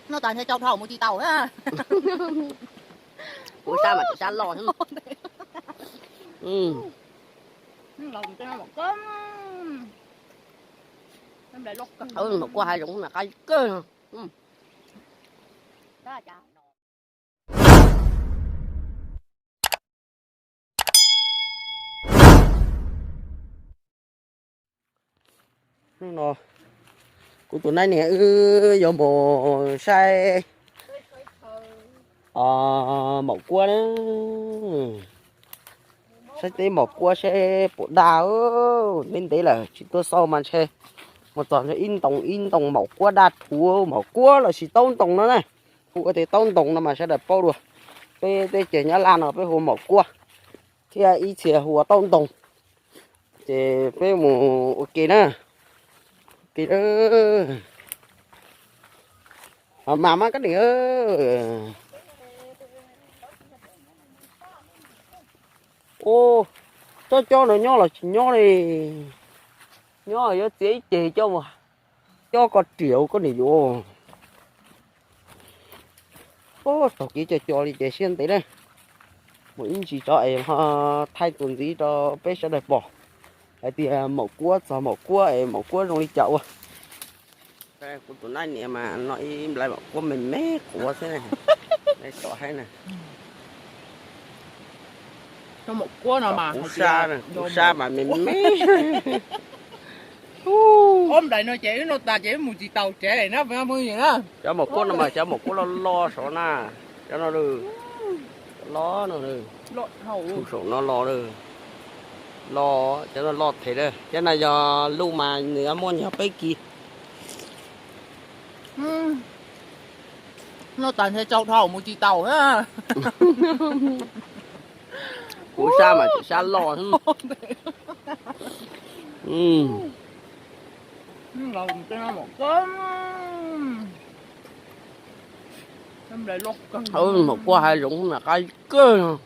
Noj tas ntshe tsau dhau mus tsis taus na. Kuv sab mas tsis sab loj. Maum kuaj hav zoov mas qab kawg. Hnub no kuv tus nab niam wb yuav mus saib maum kuab na. Saib teb maum kuab saib puas dag. Ntev ntev lawm tsis tuaj xauj mas ntshe mus txog ntshe ib ntoo ib ntoo maum kuab daj rhuv, maum kuab los sis taub ntoo no na. Hu ua tias taub ntoo no mas sawv daws paub dua. Peb teb chaws Nyab Laj no peb hu maum kuab, thiab ib txhia hu ua taub ntoo. Ces peb mus ua ke na. Ua ke. Mas mas kab nim. Ua, cob cob no nyob los tsis nyob li. Nyob yuav txiav ib ceg coj mus cob koj riam koj nim yuav. Taug kev co co li ces siab ntev na. Mus ib ntsis tso es ho thaij tus ntxiv rau peb sawv daws pom hais tias maum kuab txog maum kuab es maum kuab zoo li cas ua. Kuv tus nab niam mas noj ib nplai maum kuab me me quav xwb. Kuv sab mas me me. Ob nplais no ces wb noj tas ces wb mus tsis taus tsev na. Cov maum kuab no mas cov maum kuab loj loj saud na. Cov no, cov loj no, saum no los, los, cov no loj them lawm. Cov no yog luj mas nws muaj nyog peb kis. Noj tas ntshe tsau dhau mus tsis taus. Kuv sab mas tsis sab loj. Maum kuab hav zoov mas qab kawg.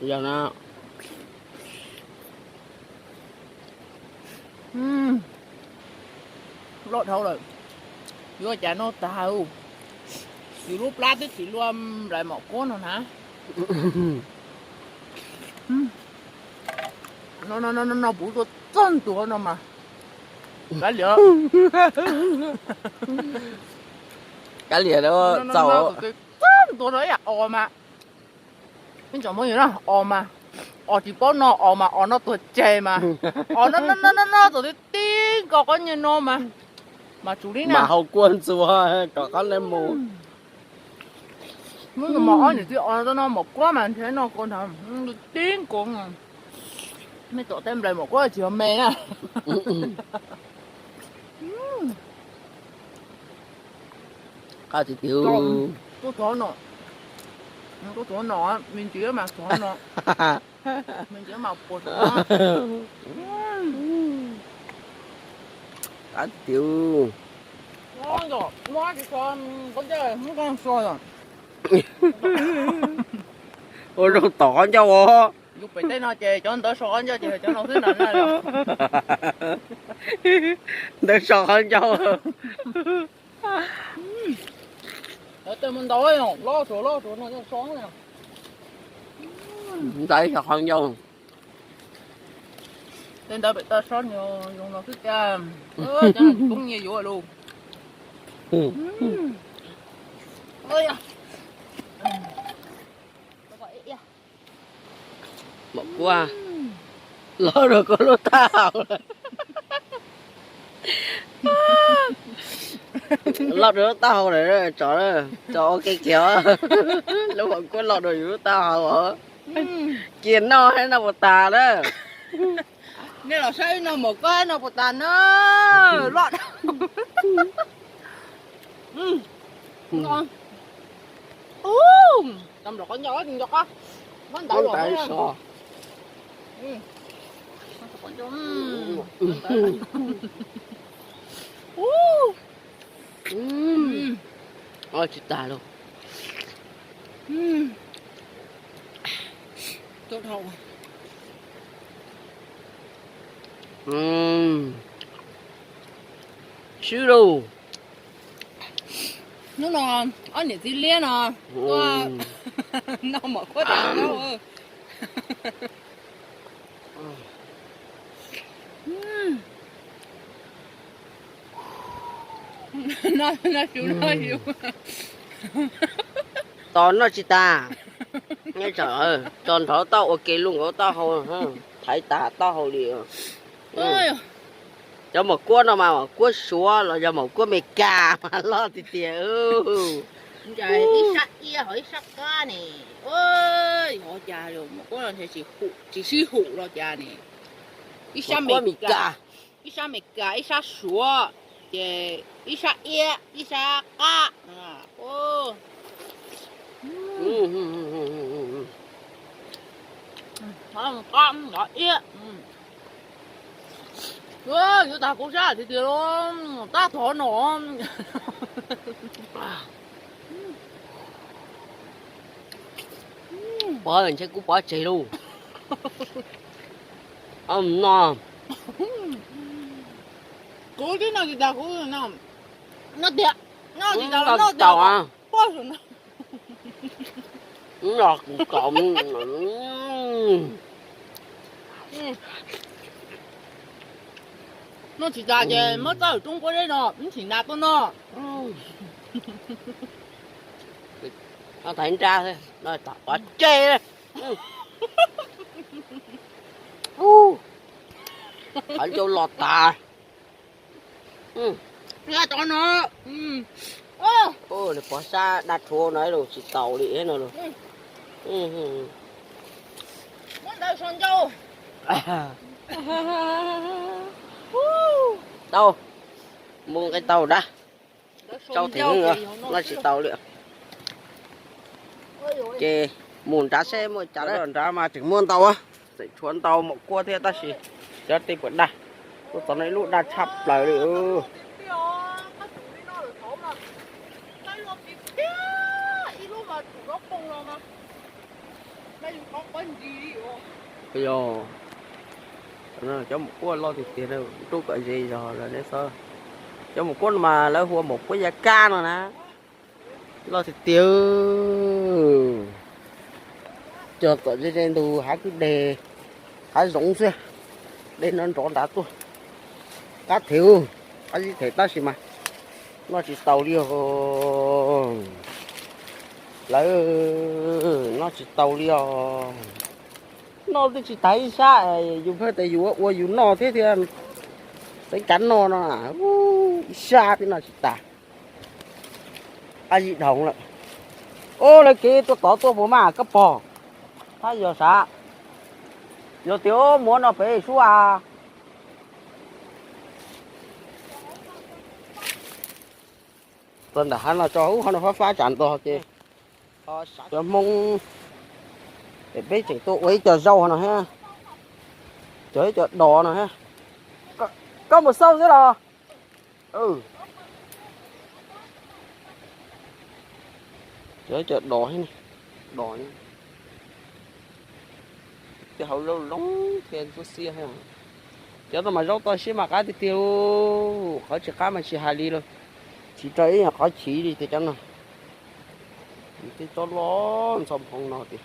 Yog na. Loj dhau lawm. Yuav cas noj tag. Yus lub plab twb tsis luaj nplais maum kuab no na. No no no no, puv tuaj txog ntua no mas. Kav liam, kav liam txaus. Txog ntua no ib yam os mas, ib tsoom phooj ywg na, os mas, os tsis paub noj os mas os noj tuag tseg mas. Os no no no no, txaus tib nkaus qhov nyiaj no mas, mas tsum li na. Mas hau kua ntxuag kom qab nej mus. Hnub no mas ob niam txiv os no maum kuab mas nrhiav noj kua nrad tib nkaus. Nej tom tej nplais maum kuab tsis yog me na. Qab tiag tiag. Tuaj txog no, tuaj txog no, me ntsis mas txog no, me ntsis mas puas txog no. Qab tiag tiag. Ua zoo tom qhov ncauj os. Yus pem tej no ces cov ntawd so qhov ncauj ces cov no xwb na. Ntawd so qhov ncauj. Tej mus ntau, loj suav loj suav no so. Ntawd so qhov ncauj. Tej ntawd pem toj sob zoo no xwb tiag. Cov no poob nyiaj yuav lus. Maum kuab loj rau koj lub taub hau lawm. Loj rau lub taub hau lawm, tso, tso ua ke kiag. Lub maum kuab loj rau yus lub taub hau os. Cia noj thiab noj puas tas na. Nej los saib wb noj maum kuab noj puas tas na. Loj. Ub, tau nplom qhov ncauj, nco qab. Muab ntawd los so. Tsis tas lauj. Tuaj dhau. Mm. Swb lauj. Hnub no ob niam txiv liab no tuaj noj mov kuab tas zaub. Noj su noj su. Tos noj tsis tas. Nyob tsam tso nrov tau ua ke lub nkaus taub hau, thaiv tas taub hau li. Cov maum kuab no mas maum kuab Suav los yog maum kuab Amelikas mas loj tiag tiag. Ib sab iab ho ib sab qab ne. Ua cas maum kuab no ntshe tsis sib hum los cas ne. Ib sab Amelikas, ib sab Amelikas, ib sab Suav, ces ib sab iab ib sab qab. Qab iab. Yuav tas kuv sab tiag tiag los tab tom no. Pov ntshe kuv pov tseg lauj. No, kuv twb noj tsis tas kuv no. Noj tiag, noj tsis tas los noj tiag. Poj no. Noj tsis tas ces muab txoj lwm roob kuab zeb no ib thim nas tuaj noj. Thaiv nrab, pov tseg. Qhov ncauj los tas. Pov sab daj rhuv no los tsis taus li no. Tau, mus nqe tau dab. Tsau theem no tsis taus li. Ces mus nrad seb muaj cas. Nrad mas tseem muaj ntau, tseem tshuav ntau maum kuab thiab tab sis cov tej puas daj, tuaj txog no ib lub daj tshaj plaws li. Yog cov maum kuab loj tiag tiag, rub kom ze zog lawm nej xav. Cov maum kuab no mas lawv hu ua maum kuab yav kab no na. Loj tiag tiag. Cog tom ze ze ntug hav kwj deg, hav zoov xwb. Dej nrov nrov nrad tuaj. Qab thev, qab zib thev tab sis mas noj tsis taus li os. Lawv noj tsis taus li os. Noj twb tsis tas ib sab, yus pheej tias yus ua yus noj thiab thiab. Tev kav noj no, ib sab twb noj tsis tas. Qab zib dhau lawm. Ub, lawv kev tuaj tod tuaj puas maj koj pog? Thab yog sav, yog tias muab no pem sub a. Txog nram hav no tso, ub, hav no fab fab tsam ntog ces cov Hmoob es peb tseem tuaj ua ib co zaub no thiab, cog ib co dos no thiab. Koj mus xauj xwb los? Cog ib co dos, dos, tej hauv zaub loo thiab ntxuav xiab thiab. Cov no mas zaub toj siab mas qab tiag tiag, qhov tsis qab mas tsis hais li lawm. Tsis rau ib nyuag qhov chiv li tiag cov no. Tej tsob loj ntxhov nphoo no tiag.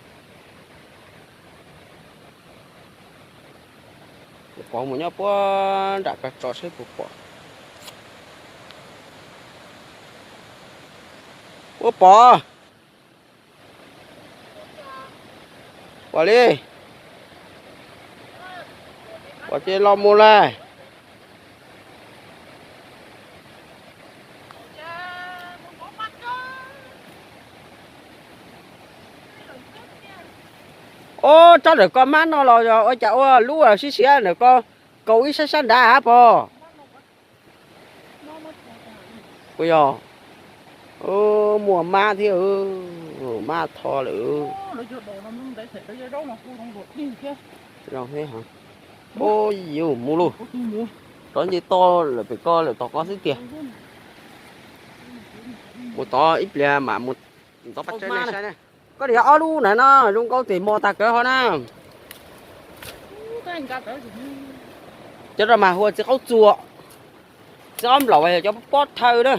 Pov mus nyob puag nram kag tso seb puas pom. Ua pov. Pom li. Pom ces los mus lawm. Ob, tsob ntawm ko mab no los yog ua cas ua lub siab siab ntawm ko, kaus ib sab sab nrad hab pog? Kuj yog, muaj mab thiab, mab tho lawm. Zoo thiab. Ub, yus mus lauj, rov nce toj lawm pem ko lawm tom ko xwb tiag. Mus tod ib pliag mam mus ntov paj tsawb nej saib na. Koj niam, ob lub ntawm no zoo nkauj tes mos tag kawg ho na. Cov no mas hu ua txiv qaub txuas, txiv qaub nplaum yog cov pob thawj na.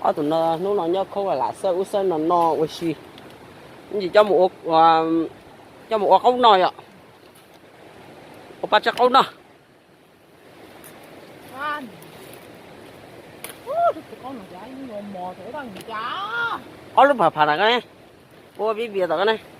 Ob tug no hnub no nyob khaub lam xawb ub xawb no no ua si. Ntsis coj mus ua qaub no yom, ua paj tsib qaub no. Ob lub phav phav na ko ne, ua vij vias tom ko ne.